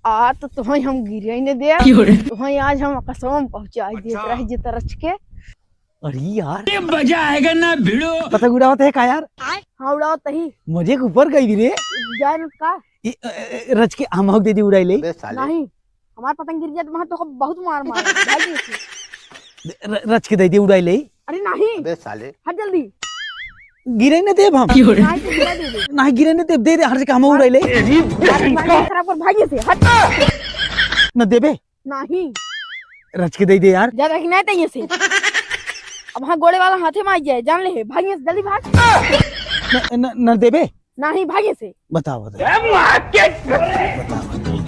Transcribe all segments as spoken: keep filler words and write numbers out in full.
आ तो तुम्हें हम गिरे न दे। क्यों रे? तुम्हें आज हम आकाशवा में पहुंचाई देत अच्छा। रह जित रच के। अरे यार। अरे मजा आएगा ना भिड़ो। पतंग उड़ावत है का यार? हाँ, उड़ावत ही। मजे के ऊपर गई रे। जान का? ए, ए, ए, रच के हम हक दे दी उड़ाई ले। अबे साले। नहीं, हमार पतंग गिर जात वहाँ तो बहुत मार मार। भाग यहाँ से। र-, रच के दे दी उड़ाई ले। अरे नहीं। अबे साले। हट जल्दी। गिरे न देब हम। क्यों रे? नहीं तो गिरा दे दे। नहीं गिरे न देब, दे दे, हर से हम उड़ाई ले। तेरी बहन का। खराब कर, भाग यहाँ से, हट। न देबे। नहीं। रच के दे दे यार। ज्यादा कि नहीं तइये से। अब हाँ गोड़े वाला हाथे में आ जाए, जान ले है। भाग यहाँ से, जल्दी भाग। न, न, न देबे। नहीं, भाग यहाँ से। बताओ, बताओ। ए, माँ के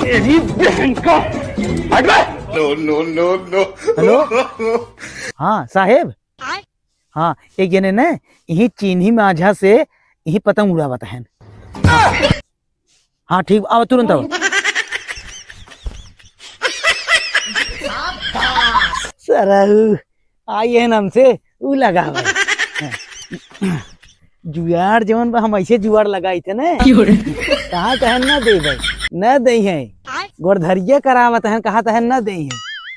तेरी बहन का। हट बे। No, no, no, no। हेलो। हाँ साहेब। हाँ, एक जने ने यही चीनी माझा से यही पतंग उड़ावत हैं। हाँ, ठीक, आवा, तुरंत आवा। सरऊ, आई है नाम से, ऊ लगावा। जुआड़ जवन बा, हम ऐसे जुआड़ लगाई थे ना। क्यों रे? कहा तहन ना दे भाई, ना दे हैं। गोड़धरिया करावत हैं, कहा तहन ना दे हैं।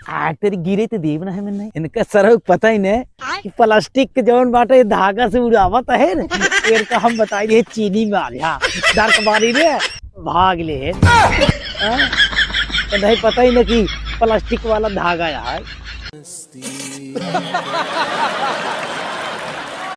आज तेरी गिरे तो देव ना है, मैं नहीं। इनका सरऊ पता ही नहीं कि प्लास्टिक के जवन बाटे धागा से उड़ावत है ना, इनका हम बताई दे चीनी मार, हाँ, डर के मारी रे, भाग ले है। हाँ? तो नहीं पता ही ना कि प्लास्टिक वाला धागा है।